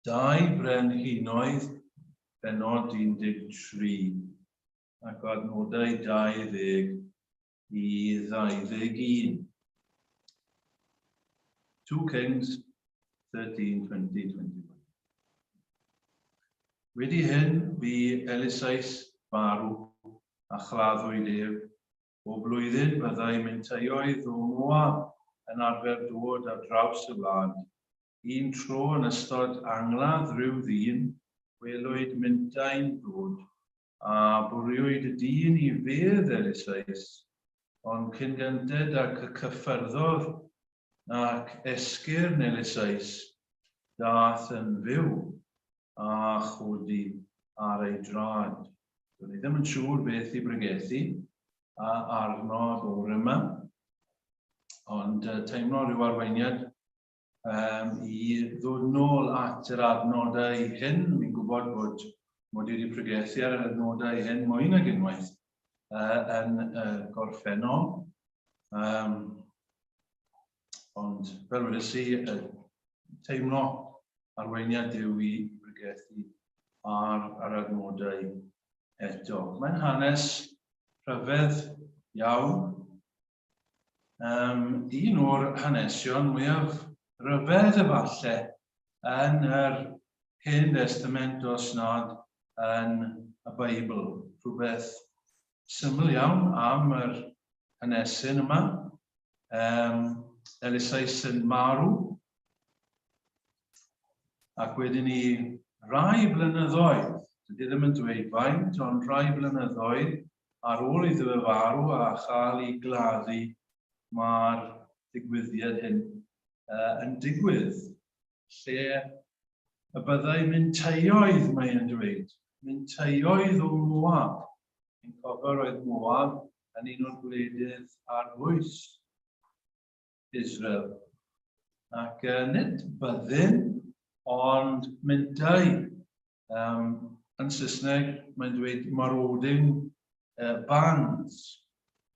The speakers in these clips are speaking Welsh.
Dau Brenhinoedd, bennod 13, ac adnodau 20 i 21. 2 Kings 13, 20, 21. Wedi hyn, bu Elisais farw a chladdwyd ef. Bob blwyddyn byddai minteioedd o Moab yn arfer dod ar draws y wlad. Un tro yn ystod angladd rhyw ddyn, gwelwyd mintai'n dod, a bwriwyd y dyn i fedd Eliseus, ond cyn gynted ag y cyffyrddodd ac esgyrn Eliseus, daeth yn fyw a chodi ar ei draed. Do'n i ddim yn siŵr beth i bregethu arno bore yma, ond teimlo rhyw arweiniad um, i ddod nôl at yr adnodau hyn. Fi'n gwybod bod mod i wedi pregethu ar yr adnodau hyn mwy nag unwaith yn y gorffennol. Um, ond fel wedes i, teimlo arweiniad Duw i bregethu ar yr adnodau eto. Mae'n hanes rhyfedd iawn. Um, un o'r hanesion mwyaf rhyfedd efallai yn yr Hen Testament os nad yn y Beibl. Rhywbeth syml iawn am yr hanesyn yma. Um, Elisais yn marw, ac wedyn ni rai blynyddoedd, dydy ddim yn dweud faint, ond rai blynyddoedd ar ôl iddo fe farw a chael ei gladdu, mae'r digwyddiad hyn uh, yn digwydd, lle y byddai minteioedd, mae e'n dweud, minteioedd o Moab. Yn cofio roedd Moab yn un o'r gwledydd ar bwys Israel. Ac uh, nid byddin, ond mintai. Um, yn Saesneg, mae'n dweud marauding uh, bands,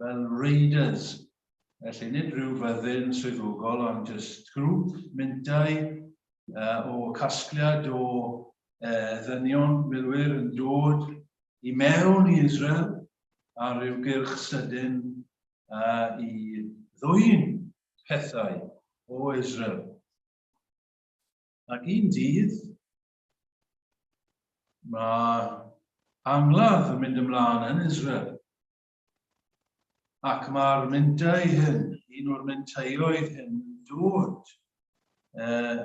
fel raiders. Felly nid rhyw fyddin swyddogol, ond just grŵp mintai uh, o casgliad o uh, ddynion milwyr yn dod i mewn i Israel ar ryw gyrch sydyn uh, i ddwyn pethau o Israel. Ac un dydd, mae angladd yn mynd ymlaen yn Israel. Ac mae'r myntau hyn, un o'r myntaioedd hyn, yn dod eh,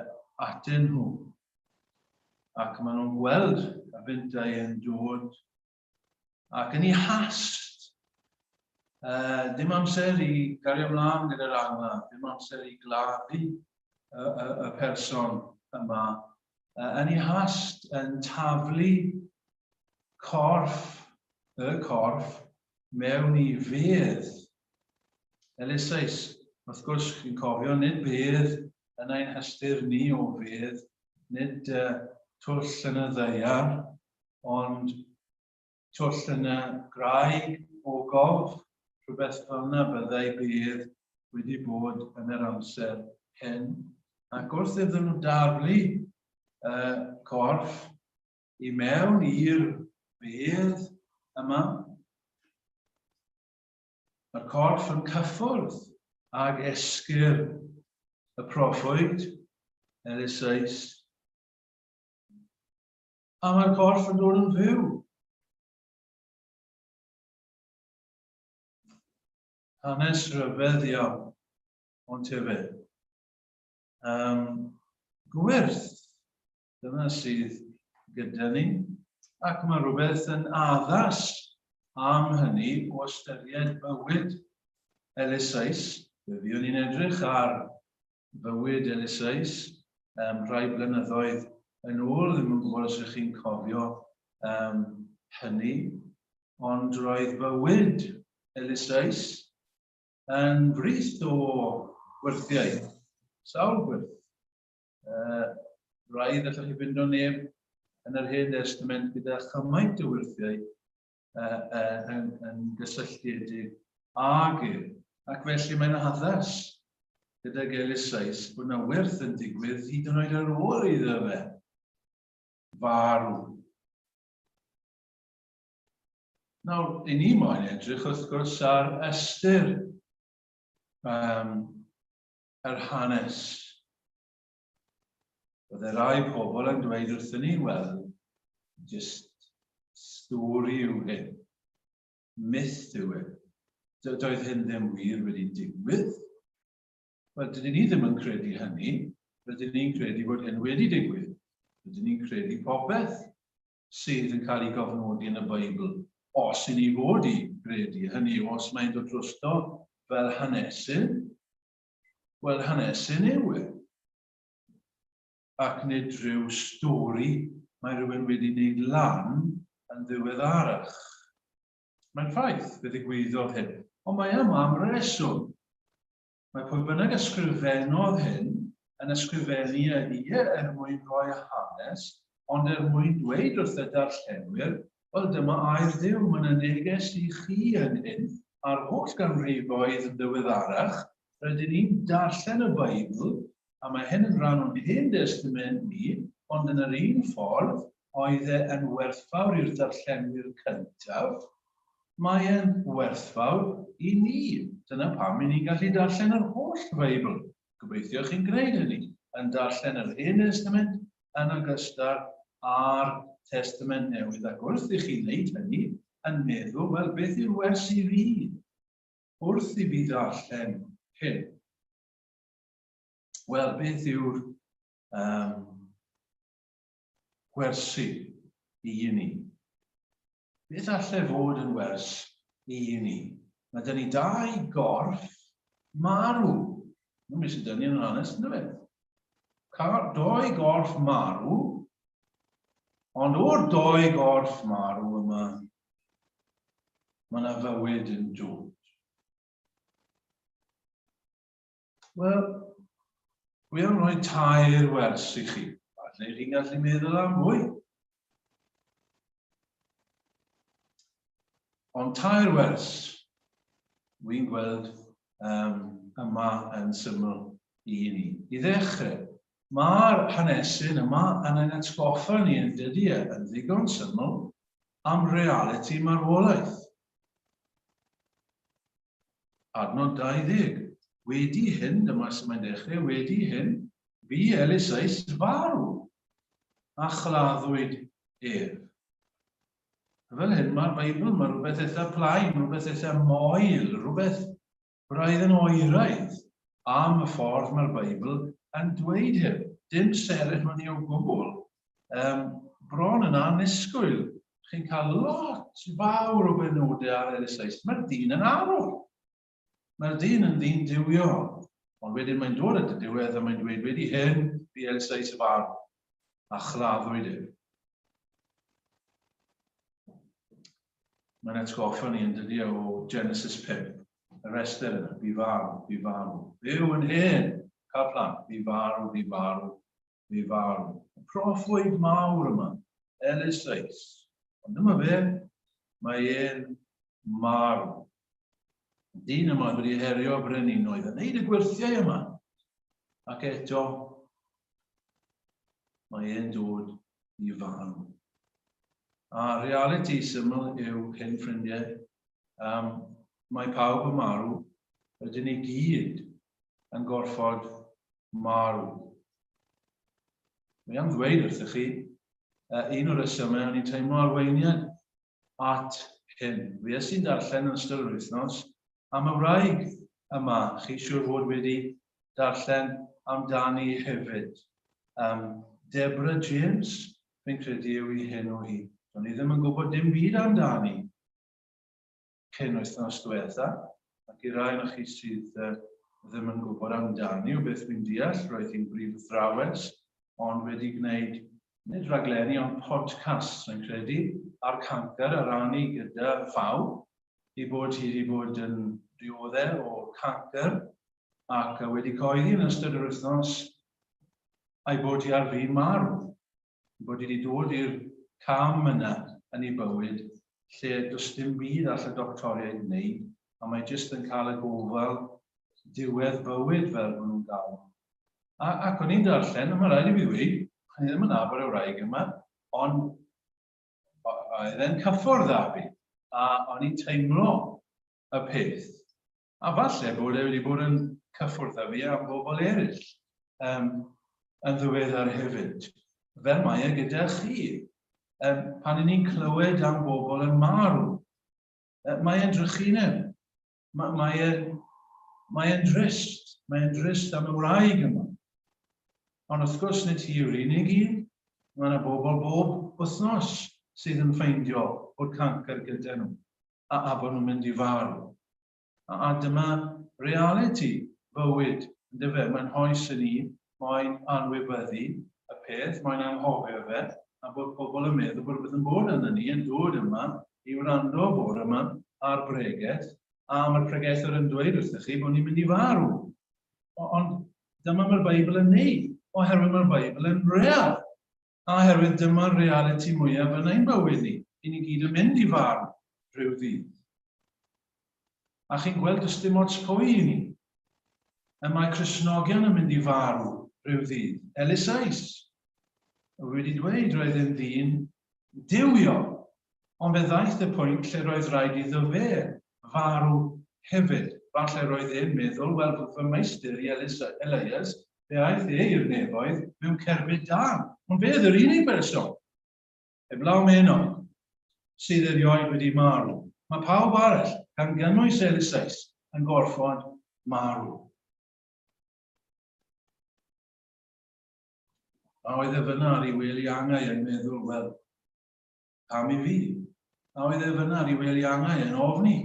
atyn nhw. Ac maen nhw'n gweld y fyntau yn dod Ac yn ei hast, uh, dim amser i gario ymlaen gyda'r angladd, dim amser i gladdu y, y, y person yma. Uh, yn ei hast yn taflu corff, y corff, mewn i fedd. Elisais, wrth gwrs, chi'n cofio, nid bedd yn ein hystyr ni o fedd, nid uh, twll yn y ddaear, Ond twll yn y graig o gof, rhywbeth fel yna byddai bydd wedi bod yn yr amser hyn. Ac wrth iddyn nhw daflu y corff i mewn i'r bedd yma, mae'r corff yn cyffwrdd ag esgyr y proffwyd, Eliseus, A mae'r corff yn dod yn fyw. Hanes rhyfedd iawn, ond tefe. Um, gwyrth, dyna sydd gyda ni, ac mae rhywbeth yn addas am hynny o ystyried bywyd Eliseus. Fe fuon ni'n edrych ar fywyd Eliseus um, rhai blynyddoedd yn ôl, ddim yn gwybod os ydych chi'n cofio um, hynny, ond roedd bywyd Eliseus yn frith o gwyrthiau, sawl gwyrth. Uh, rhaid allwch chi fynd o neb yn yr Hen Testament gyda chymaint o wyrthiau uh, uh, yn, yn gysylltiedig ag ef. Ac felly mae'n addas gydag Eliseus bod yna wyrth yn digwydd hyd yn oed ar ôl iddo fe. farw. Nawr, i ni moyn edrych wrth gwrs ar ystyr yr hanes. Bydde rai pobl yn dweud wrthyn ni, wel, jyst stori yw hyn. Myth yw e. Doedd hyn ddim wir wedi digwydd. Wel, dydyn ni ddim yn credu hynny. Rydyn ni'n credu bod hyn wedi digwydd. Rydyn ni'n credu popeth sydd yn cael ei gofnodi yn y Beibl, os i ni fod i gredu, hynny yw, os mae'n dod drosto fel hanesyn, wel, hanesyn yw e. Ac nid rhyw stori mae rhywun wedi wneud lan yn ddiweddarach. Mae'n ffaith, fe ddigwyddodd hyn. Ond mae yma am reswm. Mae pwy bynnag ysgrifennodd hyn yn ysgrifennu e ie er mwyn rhoi hanes, ond er mwyn dweud wrth y darllenwyr, wel dyma air Dduw, mae yna neges i chi yn hyn, a'r holl ganrifoedd yn ddiweddarach, rydyn ni'n darllen y Beibl, a mae hyn yn rhan o'n Hen Destament ni, ond yn yr un ffordd, oedd e yn werthfawr i'r darllenwyr cyntaf, Mae e'n werthfawr i ni. Dyna pam i ni'n gallu darllen yr holl Feibl. Gobeithio chi'n gwneud hynny, yn darllen yr Hen Destament yn ogystal â'r Testament Newydd. Ac wrth i chi wneud hynny, yn meddwl, wel, beth yw'r wers i fi wrth i fi ddarllen hyn? Wel, beth yw'r gwersi i ni? Beth alle fod yn wers i ni? Mae dyn ni dau gorff marw. Mae'n beth sydd dyn ni yn hanes, ynddo fe? Doi gorff marw, ond o'r doi gorff marw yma, mae yna fywyd yn dod. Wel, dwi am roi tair wers i chi. Falle chi'n gallu meddwl am fwy. Ond tair wers, wy'n gweld yma yn syml i ni. I ddechrau, mae'r hanesyn yma yn ein atgoffa ni yn dydy e, yn ddigon syml, am realiti marwolaeth. Adnod 20. Wedi hyn, dyma sut mae'n dechrau, wedi hyn, bu Eliseus farw, a chladdwyd ef. A fel hyn mae'r Beibl, mae rhywbeth eitha plaen, rhywbeth eitha moel, rhywbeth braidd yn oeraidd am y ffordd mae'r Beibl yn dweud hyn. Dim seremoni o gwbl. Bron yn annisgwyl. Chi'n cael lot fawr o benodau ar Eliseus. Mae'r dyn yn arwr. Mae'r dyn yn ddyn duwiol. Ond wedyn mae'n dod at y diwedd a mae'n dweud, wedi hyn, bu Eliseus farw, a chladdwyd ef. Mae'n atgoffa ni yn dydy o Genesis 5, y rhestr yna, bu farw, bu farw. Byw yn hen, cael plant, bu farw, bu farw, Bu farw. Y proffwyd mawr yma, Eliseus. Ond dyma fe, mae e'n marw. Y dyn yma wedi herio breninoedd a wneud y gwyrthiau yma. Ac eto, mae e'n dod i farw. A realiti syml yw hyn, ffrindiau. Mae pawb yn marw. Rydyn ni gyd yn gorfod marw. Mae am ddweud wrthych chi, un o'r resymau o'n i'n teimlo arweiniad at hyn. Fues i'n darllen yn ystod yr wythnos am y wraig yma, chi siŵr fod wedi darllen amdani hefyd. Deborah James, fi'n credu yw ei henw hi. Do'n i ddim yn gwybod dim byd amdani. cyn wythnos diwetha, ac i rai o'ch chi sydd ddim yn gwybod amdani o beth fi'n deall, roedd hi'n brif athrawes, ond wedi gwneud, nid rhaglenni, ond podcasts, rwy'n credu, ar cancr a rannu gyda phawb, ei bod hi wedi bod yn dioddef o cancr ac wedi cyhoeddi yn ystod yr wythnos a'i bod hi ar fin marw. Bod hi wedi dod i'r cam yna yn ei bywyd lle does dim byd all y doctoriaid wneud a mae jyst yn cael y gofal diwedd bywyd fel maen nhw'n galw. A, ac o'n i'n darllen, a mae rhaid i fi ddweud, o'n i ddim yn nabod y wraig yma. Ond oedd e'n cyffwrdd â fi, a o'n i'n teimlo y peth. A falle bod e wedi bod yn cyffwrdd â fi a bobl eraill yn ddiweddar hefyd, fel mae e gyda chi. Pan 'y ni'n clywed am bobl yn marw, mae e'n drychineb. Mae e'n mae e'n drist. Mae e'n drist am y wraig yma. Ond wrth gwrs, nid hi yw'r unig un. Mae yna bobl bob wythnos sydd yn ffeindio bod cancr gyda nhw a, a bod nhw'n mynd i farw. A, a dyma realiti bywyd, yndyfe? Mae'n hoes yn ni, mae'n anwybyddu y peth, mae'n anghofio fe, a bod pobl yn meddwl bod rhywbeth yn bod yna ni, yn dod yma i wrando bore yma ar bregeth, a mae'r pregethwr yn dweud wrthych chi bod ni'n mynd i farw. Ond dyma mae'r Beibl yn neud, oherwydd mae'r Beibl yn real. A oherwydd dyma'r realiti mwyaf yn ein bywyd ni. I ni gyd yn mynd i farw rhyw ddydd. A chi'n gweld, does dim ots pwy i ni. Y mae Cristnogion yn mynd i farw rhyw ddydd. Elisais, wedi dweud, roedd e'n ddyn duwiol. Ond fe ddaeth y pwynt lle roedd rhaid iddo fe farw hefyd. Falle roedd e'n meddwl, wel, fy meistr i Elias, fe aeth e i'r nefoedd mewn cerbyd dân. Ond fe oedd yr unig berson, heblaw am Enoch, sydd erioed wedi marw. Mae pawb arall, gan gynnwys Eliseus, yn gorfod marw. A oedd e fyna ar ei wely angau yn meddwl, wel, pam i fi? A oedd e fyna ar ei wely angau yn ofni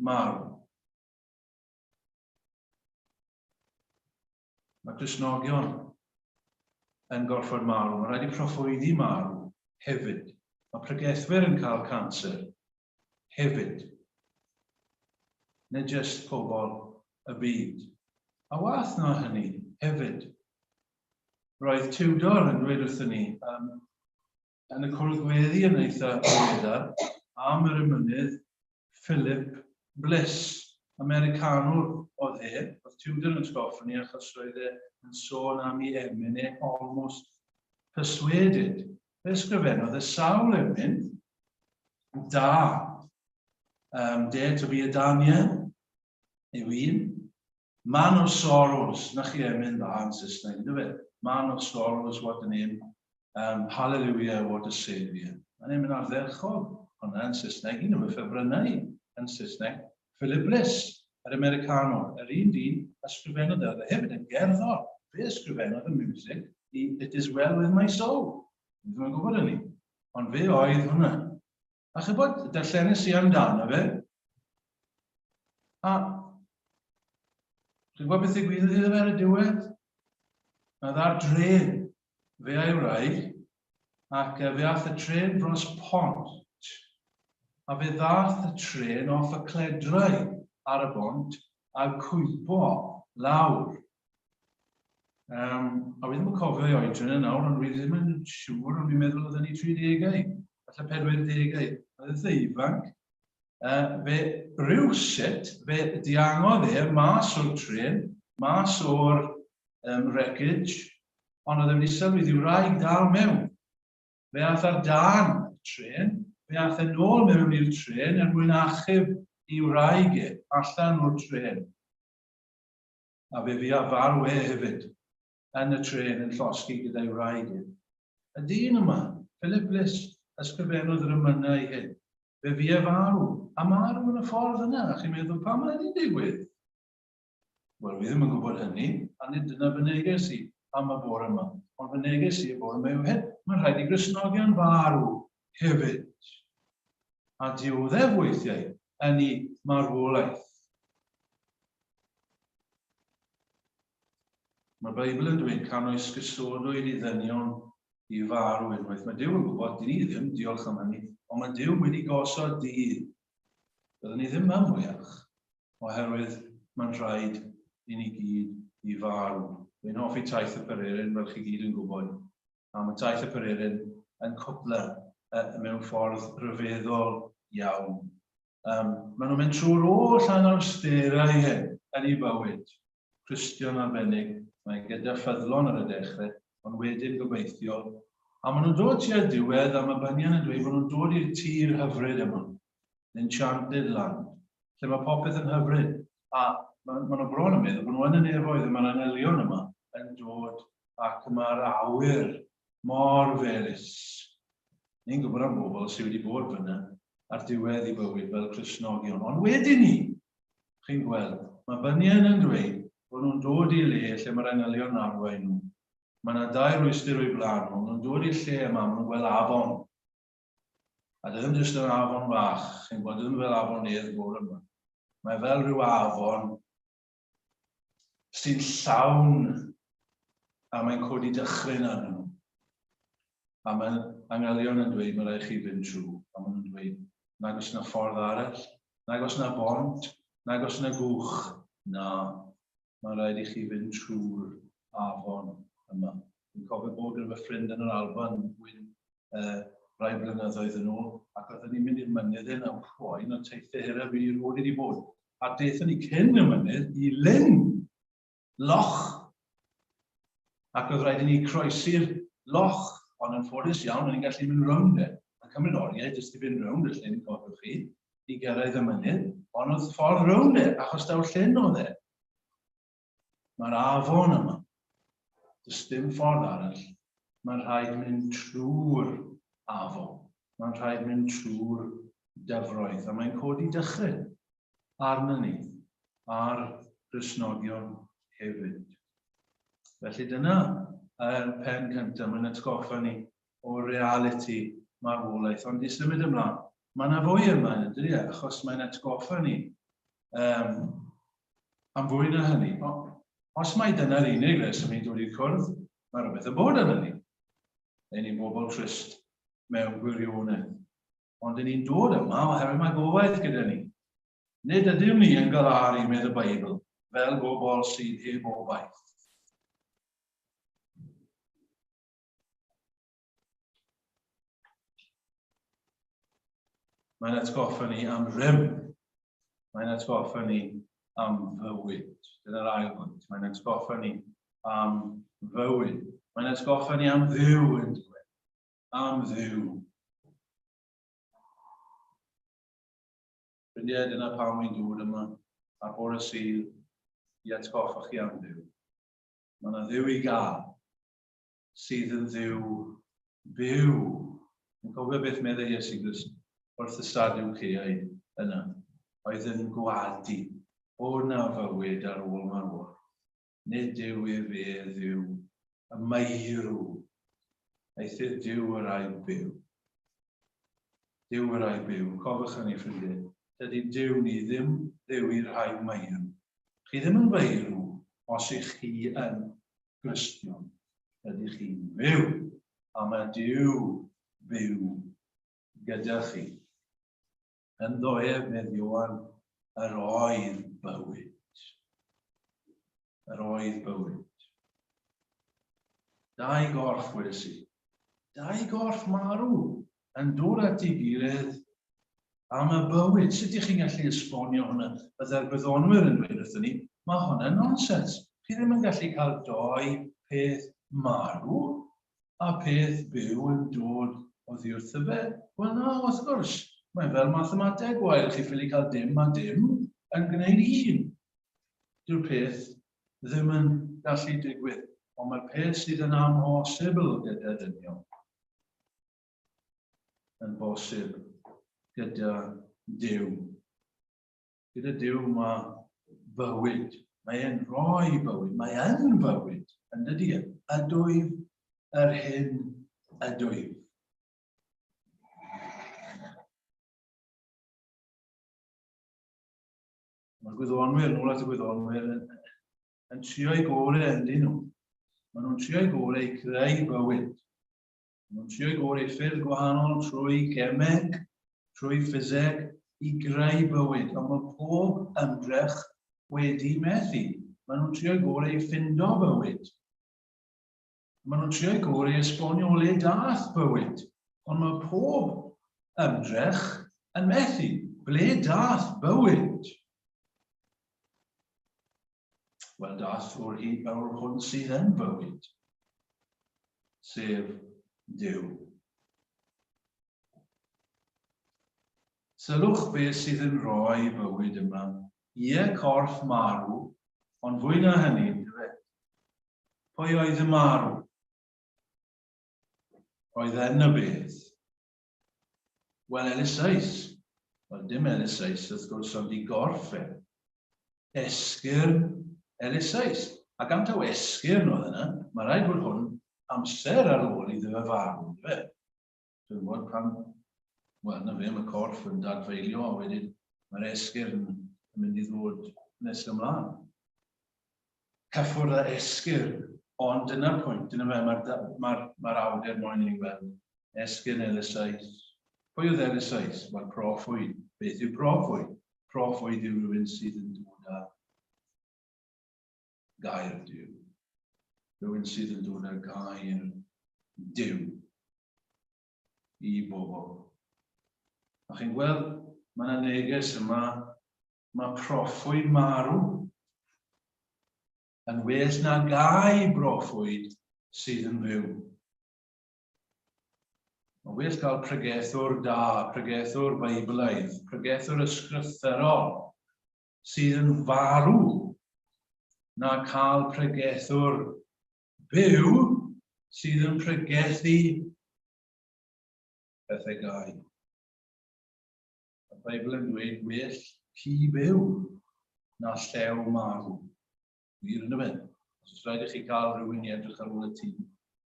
marw? Mae Cristnogion yn gorfod marw. Mae rhaid i proffwydi marw hefyd. Mae pregethwyr yn cael canser hefyd. Nid jyst pobl y byd. A wath na hynny hefyd. Roedd Tudor yn dweud wrthyn ni um, yn y cwrdd gweddi yn eitha ddiweddar am yr emynydd Philip Bliss, Americanwr oedd e, oedd Tudor yn atgoffa ni achos roedd e yn sôn am ei emyn e Almost Persuaded. Fe ysgrifennodd e sawl emyn da. Dare to be a Daniel yw un. Man of Sorrows, na chi emyn dda yn Saesneg, ynddo fe? Man of Sorrows, what a name. Hallelujah, what a Saviour. Mae'n emyn ardderchog hwnna yn Saesneg, un o fy ffefrynnau i yn Saesneg. Philip Bliss, yr Americanwr, yr un dyn ysgrifennodd e, oedd e hefyd yn gerddor. Fe ysgrifennodd y music i It Is Well With My Soul. Ni ddim yn gwybod hynny. Ond fe oedd hwnna. A chybod, darllenes i amdano fe, a chi'n gwybod beth ddigwyddodd iddo fe ar y diwedd? Oedd ar dren, fe a'i wraig, ac fe ath y tren dros pont, a fe ddath y tren off y cledrau ar y bont a cwympo lawr. Um, a fi ddim yn cofio ei oedran yn nawr, ond fi ddim yn siŵr, ond fi'n meddwl oedd yn ei 30au, falle 40au. Oedd eitha ifanc. Fe rywsut, fe diangodd e mas o'r tren, mas o'r wreckage, ond oedd e wedi sylwi ddiw wraig dal mewn. Fe ath ar dan y tren, fe ath e nôl mewn i'r tren er mwyn achub i wraig e allan o'r tren. A fe fu a farw e hefyd, yn y trên yn llosgi gyda'i wraig e. Y dyn yma, Philip Bliss, ysgrifennodd yr emynau hyn. Fe fu e farw, a marw yn y ffordd yna, a chi'n meddwl, pam mae hynny'n digwydd? Wel, fi ddim yn gwybod hynny, a nid dyna fy neges i am y bore yma. Ond fy neges i y bore yma yw hyn, mae'n rhaid i Gristnogion farw hefyd. A dioddef weithiau yn ei marwolaeth. Mae'r Beibl yn dweud cannoedd sgusodwyd i ddynion i farw unwaith. Mae Duw yn gwybod, dyn ni ddim, diolch am hynny, ond mae Duw wedi gosod dydd. Byddwn ni ddim yn mwyach, oherwydd mae'n rhaid i ni gyd i farw. Fi'n hoffi taith y Pererin, fel chi gyd yn gwybod. A mae taith y Pererin yn cwpla mewn ffordd rhyfeddol iawn. Maen nhw'n mynd trwy'r holl anawsterau hyn yn ei bywyd. Cristion arbennig, mae gyda ffyddlon ar y dechrau, ond wedyn gobeithio A maen nhw'n dod tua'r diwedd, a mae Bunyan yn dweud bod nhw'n dod i'r tir hyfryd yma, the enchanted land, lle mae popeth yn hyfryd. A maen ma nhw bron yn meddwl bod nhw yn y nefoedd, a mae'r angylion yma yn dod ac mae'r awyr mor felys. Ni'n gwybod am bobl sydd wedi bod fyna ar diwedd i bywyd fel Cristnogion. Ond wedyn ni, chi'n gweld, mae Bunyan yn dweud bod nhw'n dod i le lle mae'r angylion yn arwain nhw. Mae yna dair rwystr o'u blaen nhw. Maen nhw'n dod i'r lle yma, maen nhw'n gweld afon. A dydy ddim jyst yn afon fach, chi'n gwybod, dydy ddim fel afon Nedd bore yma. Mae fel rhyw afon sy'n llawn a mae'n codi dychryn arnyn nhw. A mae angylion yn dweud, mae rhaid chi fynd trwy. A maen nhw'n dweud, nag oes yna ffordd arall, nag oes yna bont, nag oes yna gwch. Na, mae'n rhaid i chi fynd trwy'r afon yma. Dwi'n cofio bod gyda fy ffrind yn yr Alban, Wyn, uh, rai blynyddoedd yn ôl, ac oeddwn ni'n mynd i'r mynydd hyn, a o, un o'r teithiau hiraf fi erioed wedi bod. A daethon ni cyn y mynydd i lyn, loch, ac oedd rhaid i ni croesi'r loch, ond yn ffodus iawn, o'n i'n gallu mynd rownd e. Mae'n cymryd oriau jyst i fynd rownd y llyn, cofiwch chi, i gyrraedd y mynydd, ond oedd ffordd rownd e, achos daw'r llyn oedd e. Mae'r afon yma. Does dim ffordd arall. Mae'n rhaid mynd trwy'r afon. Mae'n rhaid mynd trwy'r dyfroedd. A mae'n codi dychryn arno ni, a'r Gristnogion hefyd. Felly dyna yr pen cyntaf, mae'n atgoffa ni o realiti marwolaeth. Ond i symud ymlaen, mae yna fwy yma yn dydy, e? achos mae'n atgoffa ni um, am fwy na hynny. O, os mai dyna'r unig reswm ni'n dod i'r cwrdd, mae rhywbeth yn bod arno ni. Neu ni'n bobl trist mewn gwirionedd. Ond ni'n dod yma oherwydd mae gobaith gyda ni. Nid ydym ni yn galaru, medd y Beibl, fel bobl sydd heb obaith. Mae'n atgoffa ni am rym. Mae'n atgoffa ni am fywyd. Dyna'r ail bwynt. Mae'n atgoffa ni am fywyd. Mae'n atgoffa ni am Dduw yn dweud. Am Dduw. Ffrindiau, dyna pam wy'n dod yma ar bore Sul i atgoffa chi am Dduw. Mae yna Dduw i gael sydd yn Dduw byw. Yn cofio beth meddai Iesu Grist wrth y Sadwceaid yna, oedd yn gwadu bod na fywyd ar ôl marwolaeth. Nid yw ef e Dduw y meirw, eithr Duw yr ai byw. Duw yr ai byw. Cofiwch hynny, ffrindiau. Dydy Duw ni ddim Dduw i'r rhai meirw. Chi ddim yn feirw os ych chi yn Gristion. Ydych chi'n fyw, a mae Duw byw gyda chi. Ynddo ef, medd Ioan, yr oedd bywyd. Yr oedd bywyd. Dau gorff, wedes i. Dau gorff marw yn dod at ei gilydd am y bywyd. Sut ych chi'n gallu esbonio hwnna? Byddai'r gwyddonwyr yn dweud wrthyn ni, mae hwnna'n nonsens. Chi ddim yn gallu cael doi peth marw a peth byw yn dod oddi wrtho fe. Wel na, wrth gwrs, mae fel mathemateg gwael, chi ffili cael dim a dim yn gwneud un. Dyw'r peth ddim yn gallu digwydd, ond mae'r peth sydd yn amhosibl gyda dynion yn bosib gyda Duw. Gyda Duw mae bywyd. Mae e'n rhoi bywyd. Mae yn fywyd, yn dydy e? Ydwyf yr hyn ydwyf. Mae'r gwyddonwyr, nôl at y gwyddonwyr, yn, yn trio'i gorau ynddyn nhw. Maen nhw'n trio'i gorau i creu bywyd. Maen nhw'n trio'i gorau i ffyrdd gwahanol trwy gemeg, trwy ffiseg, i greu bywyd. Ond mae pob ymdrech wedi methu. Maen nhw'n trio'i gorau i ffindo bywyd. Maen nhw'n trio'i gorau i esbonio o le dath bywyd. Ond mae pob ymdrech yn methu. Ble dath bywyd? Wel, dath o'r hyd o'r hwn sydd yn fywyd, sef Duw. Sylwch beth sydd yn rhoi bywyd yma. Ie, corff marw, ond fwy na hynny, yndyfe? Pwy oedd y marw? Oedd yn y bedd. Wel, Eliseus. Wel, dim Eliseus, wrth gwrs, ond i gorff e. Esgyrn Eliseus. A gan taw esgyrn oedd yna, mae rhaid bod hwn amser ar ôl iddo fe farw, yndyfe? Dwi'n gwybod pan, wel, na fe, mae corff yn dadfeilio, a wedyn mae'r esgyrn yn mynd i ddod nes ymlaen. Cyffwrdd â esgyrn, ond dyna'r pwynt, dyna fe, mae'r ma ma awdur moyn i ni weld. Esgyrn Eliseus. Pwy oedd Eliseus? Wel, proffwyd. Beth yw proffwyd? Proffwyd yw rhywun sydd yn dod â gair Duw. Rhywun sydd yn dod â gair Duw i bobl. A chi'n gweld, mae yna neges yma, mae proffwyd marw yn well na gau broffwyd sydd yn fyw. Mae'n well cael pregethwr da, pregethwr Beiblaidd, pregethwr ysgrythurol sydd yn farw na cael pregethwr byw sydd yn pregethu pethau gau. Mae'r Beibl yn dweud well ci byw na llew marw. Wir yn y fe. Os oes rhaid i chi gael rhywun i edrych ar ôl y tŷ,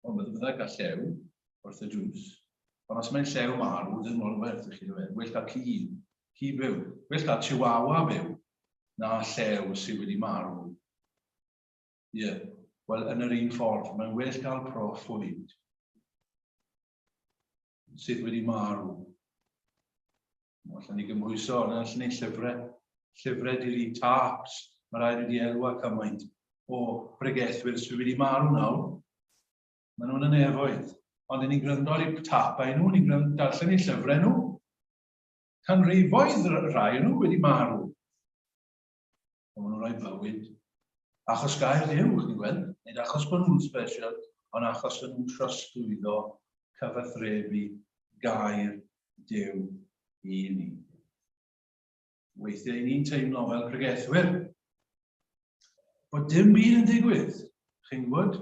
wel, bydde byddai gael llew wrth y drws. Ond os mae'n llew marw, ddim mor werth i chi, fe. Well cael ci, ci byw. Well cael chihuahua byw na llew sydd wedi marw. Ie, yeah. Wel, yn yr un ffordd, mae'n well cael proffwyd sydd wedi marw. Allan ni gymhwyso, ond allan ni llyfrau, llyfrau diri taps, mae rhaid wedi elwa cymaint o bregethwyr sydd wedi marw nawr. Maen nhw'n y nefoedd. Ond ni'n gwrando ar eu tapau nhw, ni'n gwrando darllen eu llyfrau nhw. Canrifoedd rhai nhw wedi marw. Ond maen nhw'n rhoi bywyd. Achos gair Duw, chi'n gweld, nid achos bod nhw'n special, ond achos bod nhw'n trosglwyddo cyfathrebu gair Duw i ni. Weithiau ni'n teimlo fel pregethwyr bod dim byd yn digwydd, chi'n gwybod?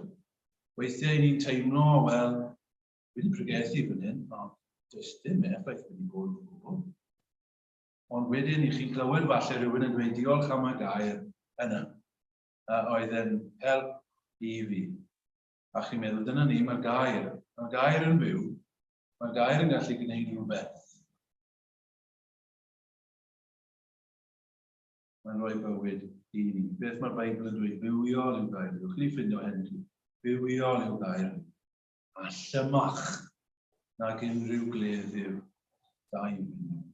Weithiau ni'n teimlo, wel, fi wedi pregethu fan hyn, ond does dim effaith wedi bod o gwbl. Ond wedyn i chi'n clywed falle rhywun yn dweud diolch am y gair yna, a oedd yn help i fi. A chi'n meddwl, dyna ni, mae'r gair, mae'r gair yn fyw, mae'r gair yn gallu gwneud rhywbeth. Mae'n rhoi bywyd i ni. Beth mae'r Beibl yn dweud? Bywiol yw gair. Ewch chi ffindo hyn chi. Bywiol yw gair. A llymach nag unrhyw gleddyf dau fynd.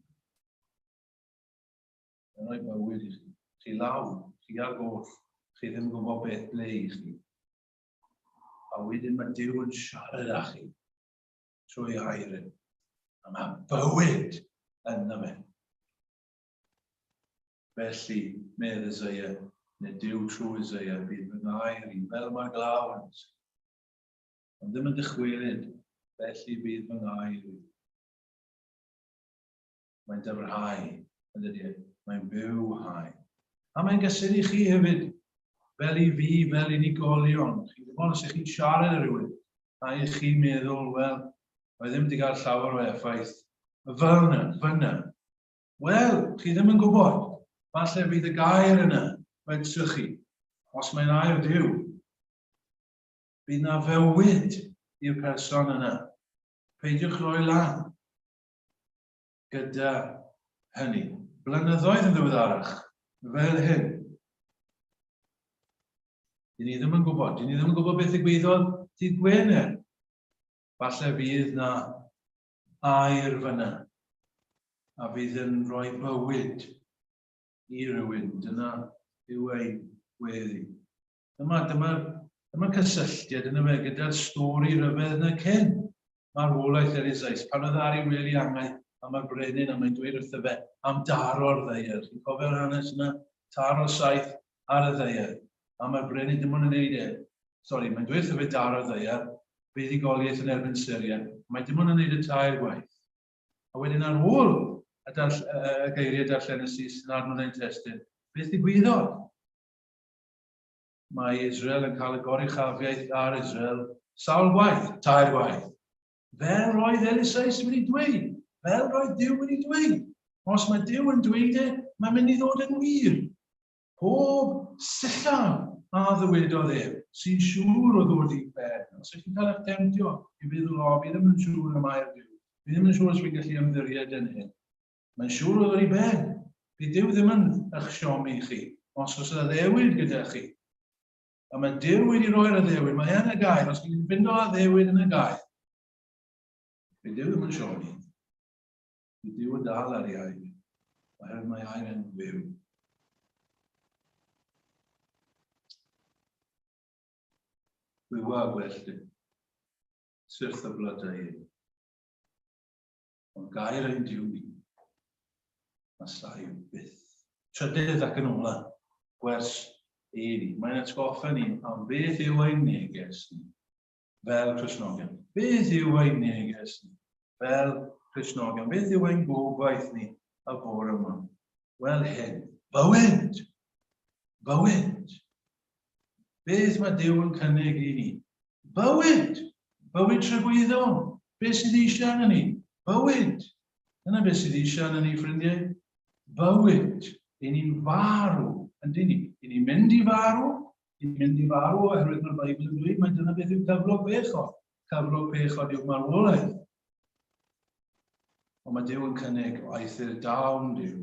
Mae'n rhoi bywyd i chi. Chi lawr, chi ar goll, chi ddim yn gwybod beth ble i chi. A wedyn mae Duw yn siarad â chi trwy air e. A mae bywyd ynddo fe. Felly, medd Isaiah, neu Duw trwy Isaiah, bydd fy ngair i fel mae'r glaw yn ond ddim yn dychwelyd, felly bydd fy ngair i. Mae'n dyfrhau, yn dydy e? Mae'n bywhau. A mae'n gysur i chi hefyd, fel i fi, fel unigolion. Chi'n gwybod, os ych chi'n siarad â rhywun, a i chi'n meddwl, wel, mae ddim wedi cael llawer o effaith fel yna, fyna. Wel, chi ddim yn gwybod. Falle fydd y gair yna, wedrych chi, os mae'n air Duw, bydd na fywyd i'r person yna. Peidiwch roi lan gyda hynny. Blynyddoedd yn ddiweddarach, fel hyn. Dyn ni ddim yn gwybod. Dyn ni ddim yn gwybod beth ddigwyddodd dydd Gwener. Falle fydd na air fyna a fydd yn rhoi bywyd i rywun. Dyna yw ein gweddi. Dyma, dyma, dyma cysylltiad yna fe gyda'r stori ryfedd yna cyn marwolaeth Eliseus, pan oedd ar ei wely angau a mae'r brenin a mae'n dweud wrtho fe am daro'r ddaear. Chi'n cofio'r hanes yna? Taro saeth ar y ddaear. A mae'r brenin dim ond yn neud e. Sori, mae'n dweud wrtho fe daro'r ddaear. Buddugoliaeth yn erbyn Syria. Mae dim ond yn gwneud y tair gwaith. A wedyn ar ôl y, darll y geiriau darllen y sy'n sy'n adnodd ein testun, beth ddigwyddodd? Mae Israel yn cael y goruchafiaeth ar Israel sawl gwaith, tair gwaith. Fel roedd Eliseus wedi dweud, fel roedd Duw wedi dweud. Os mae Duw yn dweud e, mae'n mynd i ddod yn wir. Pob sillaf a ddywedodd ef, sy'n siŵr o ddod i ben. Os ydych chi'n cael eich temtio i feddwl, o, fi ddim yn siŵr am air Duw, fi ddim yn siŵr os fi'n gallu ymddiried yn hyn. Mae'n siŵr o ddod i ben. Bydd Duw ddim yn eich siomi chi, os oes addewid gyda chi. A mae Duw wedi rhoi'r addewid, mae yn y gair, os chi'n fynd o addewid yn y gair, bydd Duw ddim yn siomi. Bydd Duw yn dal ar ei air, oherwydd mae air yn fyw. Wywa gwelltyn, syrth y blodau hyn. Ond gair ein Duw ni, a saif byth. Trydydd ac yn ola, gwers i ni. Mae'n atgoffa ni am beth yw ein neges ni fel Cristnogion. Beth yw ein neges ni fel Cristnogion? Beth yw ein gobaith ni y bore yma? Wel hyn, bywyd! Bywyd! Beth mae Duw yn cynnig i ni? Bywyd! Bywyd tragwyddol! Beth sydd eisiau arno ni? Bywyd! Dyna beth sydd eisiau arno ni, ffrindiau. Bywyd! I ni'n farw, yndyn ni? I ni'n mynd i farw, i ni'n mynd i farw oherwydd mae'r Beibl yn dweud mai dyna beth yw cyflog pechod. Cyflog pechod yw marwolaeth. Ond mae Duw yn cynnig o eithr dawn Duw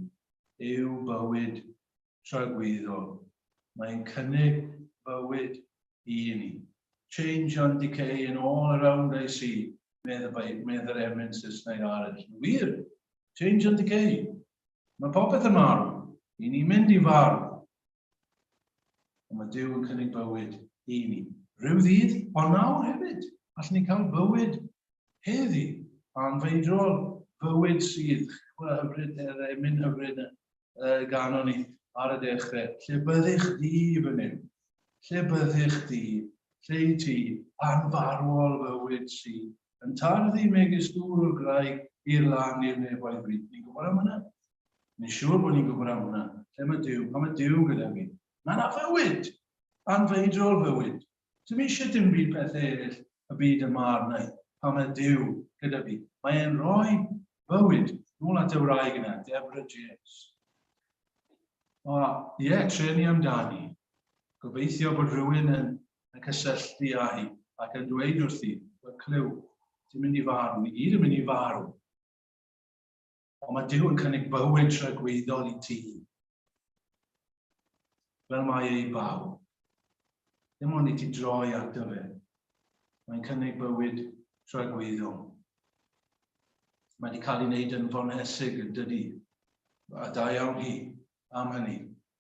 yw bywyd tragwyddol. Mae'n cynnig bywyd i ni. Change and decay in all around I see, medd, y, medd yr emyn Saesneg arall. Wir, change and decay. Mae popeth yn marw. I ni'n mynd i farw. Ond mae Duw yn cynnig bywyd i ni. Rhyw ddydd, ond nawr hefyd, allwn ni cael bywyd heddi, anfeidrol, bywyd sydd, wel, hyfryd, yr emyn hyfryd y ganon ni ar y dechrau. Lle byddych di, fy Nuw? Lle byddych di? Lle i ti, anfarwol fywyd sydd, yn tarddu megis dŵr o'r graig i'r lan i'r nefoedd bryd. Ni'n gwybod am hynna? Ni'n siŵr bod ni'n gwybod am hwnna. Lle mae Duw? Pan mae Duw gyda fi? Mae yna fywyd! Anfeidrol fywyd. Dim eisiau dim byd pethau eraill y byd yma arna i, pan mae Duw gyda fi. Mae e'n rhoi bywyd nôl at y wraig yna, Deborah James. O, ie, yeah, treni amdani. Gobeithio bod rhywun yn, yn cysylltu â hi ac yn dweud wrthi, wel clyw, ti'n mynd i farw, ni gyd yn mynd i farw. Ond mae Duw yn cynnig bywyd tragwyddol i ti. Fel mae ei bawb. Dim ond i ti droi ato fe. Mae'n cynnig bywyd tragwyddol. Mae wedi cael ei wneud yn fonesig yn dydy. A da iawn hi am hynny.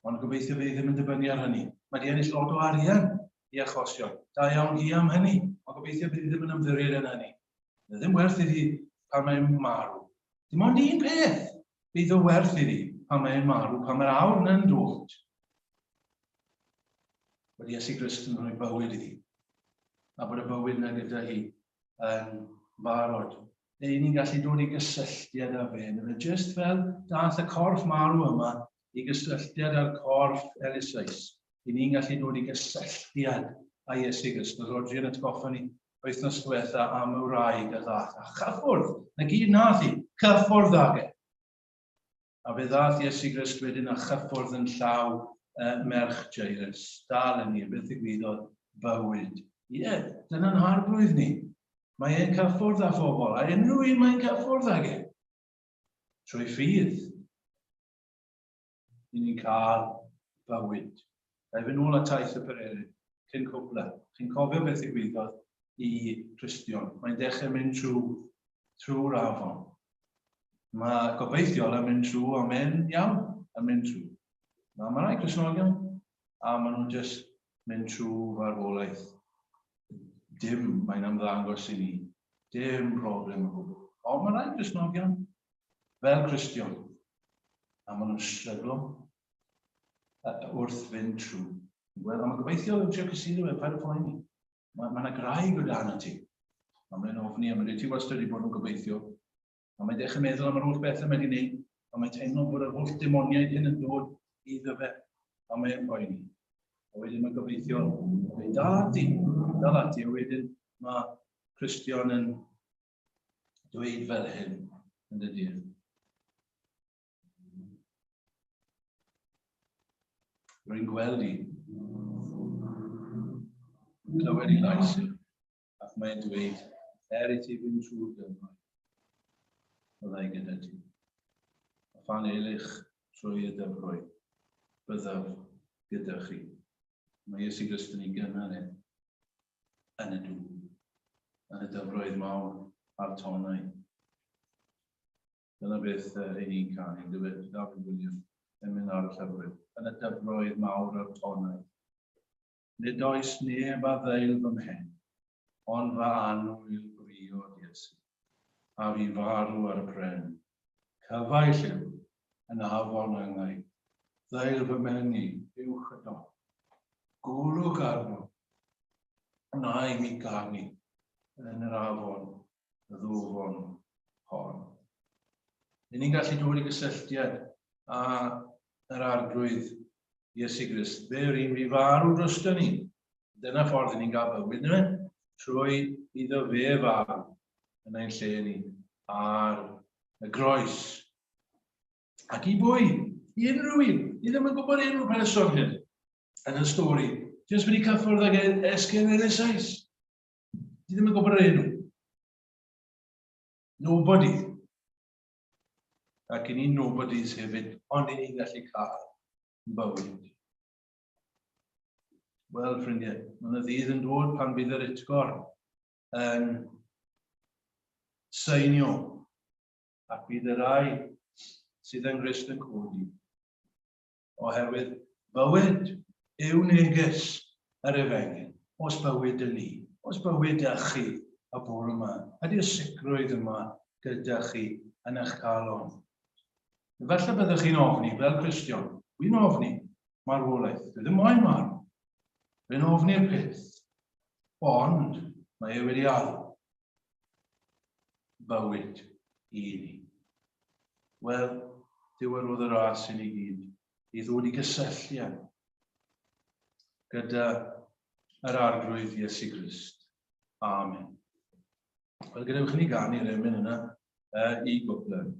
Ond gobeithio fe ddim yn dibynnu ar hynny. Mae wedi ennill lot o arian i achosion. Da iawn hi am hynny. Ond gobeithio bydd ddim yn ymddiried yn hynny. Mae ddim werth iddi pan mae'n marw. Dim ond un peth bydd o werth iddi pan mae'n marw, pan mae'r awr yna'n dod. Bod Iesu Grist yn rhoi bywyd iddi, a bod y bywyd yna gyda hi yn barod. Neu ni'n gallu dod i gysylltiad â fe. Neu just fel dath y corff marw yma i gysylltiad â'r corff Eliseus. I ni'n gallu dod i gysylltiad â Iesu Grist. Oedd Rodri yn atgoffa ni wythnos diwetha am y wraig a ddath a chyffwrdd, na gyd nath hi, cyffwrdd ag e. A fe ddath Iesu Grist wedyn a chyffwrdd yn llaw merch Jairus. Dal yn ni, beth ddigwyddodd bywyd. Ie, yeah, dyna'n harglwydd ni. Mae e'n cyffwrdd â phobl, a unrhyw un mae'n cyffwrdd ag e. Trwy ffydd. i ni'n cael bywyd. Ga i fynd nôl at taith y Pererin cyn cwpla. Chi'n cofio beth ddigwyddodd i Cristion? Mae'n dechrau mynd trwy trwy'r afon. Mae gobeithiol yn mynd trwy, a mae'n iawn yn mynd trwy. Mae ma rai Cristnogion, a maen nhw'n just mynd trwy farwolaeth. Dim, mae'n ymddangos i ni. Dim problem o gwbl. Ond mae rai Cristnogion, fel Cristion, a maen nhw'n stryglo wrth fynd trwy. Wel, a mae gobeithio yn trio cysuro fe, paid â phoeni. Mae yna graig o dan y ti. A mae'n ofni, a mae'n dweud, ti wastad wedi bod yn gobeithio. A mae'n dechrau meddwl am yr holl bethau mae wedi gwneud, a mae'n teimlo bod yr holl demoniaid hyn yn dod iddo fe, a mae'n poeni. A wedyn mae'n gobeithio, mae'n dal ati, dal ati, a wedyn mae Cristion yn dweud fel hyn yn y dydd. Rwy'n gweld i. Clywed i lais i. Ac mae'n dweud, er i ti fynd trwy'r dyfroedd, byddai gyda ti. A phan eilych trwy y dyfroedd, byddaf gyda chi. Mae Iesu Grist yn ei gynnal e yn y dŵr, yn y dyfroedd mawr a'r tonnau. Dyna beth uh, i ni'n canu, yn dweud, Dafydd Williams, yn mynd ar y llyfryn, yn y dyfroedd mawr a'r tonnau. Nid oes neb a ddeil fy mhen, ond fy annwyl briod Iesu, a fi farw ar y pren. Cyfaill yw, yn afon angau, ddeil fy mhen i, uwch y don. Golwg arno, wna i mi ganu yn yr afon y ddwfn hon. Yn ni'n gallu dod i gysylltiad â yr Arglwydd Iesu Grist. Fe yw'r un fi farw drosto ni. Dyna ffordd i ni'n cael bywyd, yna, trwy iddo fe farw yn ein lle ni ar y groes. Ac i bwy? I unrhyw un. Ni ddim yn gwybod unrhyw person hyn yn y stori. Jyst wedi cyffwrdd ag e- esgyrn Elisais. Ti ddim yn gwybod yr enw. Nobody. Ac i ni nobodies hefyd, ond i ni'n gallu cael bywyd. Wel, ffrindiau, mae yna ddydd yn dod pan bydd yr utgor yn seinio ac bydd y rai sydd yng Nghrist yn codi. Oherwydd bywyd yw neges yr efengyl. Os bywyd y ni, os bywyd â chi y bore yma, ydy'r sicrwydd yma gyda chi yn eich calon? Efallai byddwch chi'n ofni fel Cristion. Wy'n ofni marwolaeth. Dwi ddim moyn marw. Dwi'n ofni'r peth. Ond mae e wedi addo bywyd i ni. Wel, Duw a rodd y ras i ni gyd i ddod i gysylltiad gyda yr Arglwydd Iesu Grist. Amen. Wel, gadewch i ni ganu'r emyn yna i gwpl.